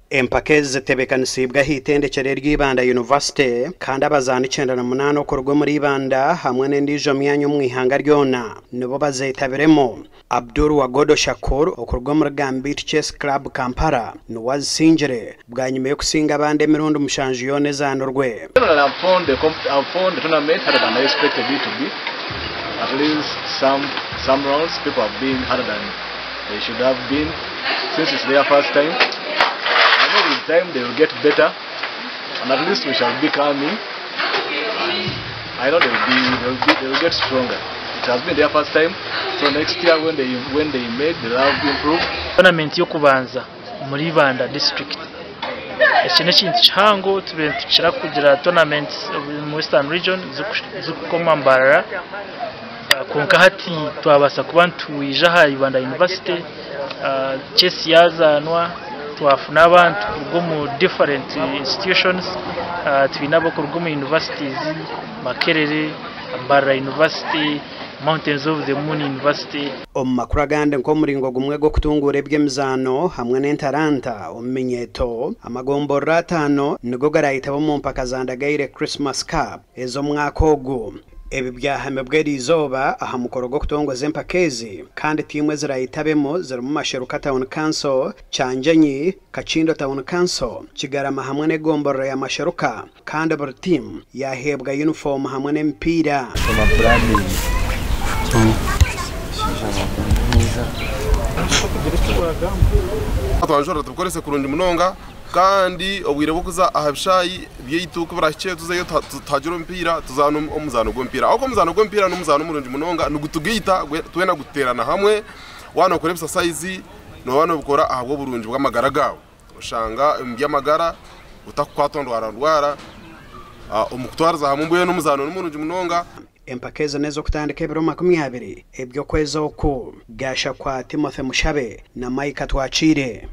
Empaka ezi zitebeekanisiibwe aha itendekyero erya Ibanda University kandi abazaani 98 okuruga omuri Ibanda hamwe n'endiijo myanya omu ihanga ryona nibo bazeetabiremu. Abdul Wagodo Shakur okuruga omuri Gambit Chess Club Kampala niwe azisingire bwanyima y'okusinga abandi emirundi mushanju yoona ezaanirwe. Generally, I've found the tournament harder than I expected it to be. At least some rounds people have been harder than they should have been since it's their first time. I know with time they will get better, and at least we shall be coming. And I know they will get stronger. It has been their first time, so next year when they made, they'll have improved. Tournament y'okubanza muri Ibanda District, eki n'ekintu kihango. Tube nitukira kugira tournaments mu Western Region zikukoma Mbarara, kwonka hati twabasa kuba nitwija aha Ibanda University, chess yazaanwa, twafuna abantu kuruga omu different institutions. Twine abakuruga omu universities Makerere, Mbarara University, Mountains of the Moon University. Omu makuru agandi, nk'omuringo gumwe gw'okutunguura eby'emizaano hamwe n'entaranta omu minyeeto, amagomborora 5 nigo garayitaba omu mpaka za Ndagaire Christmas Cup ez'omwaka ogu. Ebi byahamibwa eri izooba aha mukoro gw'okutongoza empaka ezi, kandi tiimu ezirayitabemu zirimu Masheruka Town Council, Kyanjenyi, Kakindo Town Council, Kigarama hamwe n'egomborora ya Masheruka, kandi buri tiimu yaheebwa yunifoomu hamwe n'emipiira. Shoma branding. Shisha mwiza. Twanjura tubukorese kurungi munonga, kandi obwire bwokuza aha bishaayi byaitu kuburahikye, tuzeyo tuhagira omupiira, tuzaana omuzaano gw'omupiira, ahabw'okuba omuzaano gw'omupiira n'omuzaano murungi munonga, nigutugaita twena, gututeerana hamwe. Waaba nookora exercise, nooba nobikora ahabw'oburungi bw'amagara gaawe, oshanga omu by'amagara otakukwatwa ndwara ndwara omu kutwariza hamwe. Mbwenu omuzaano ni murungi munonga. Empaka ezo n'ez'okutandika ebiro 20 eby'okwezi oku. Gashakwa Timothy Mushabe na Mike Twakiire.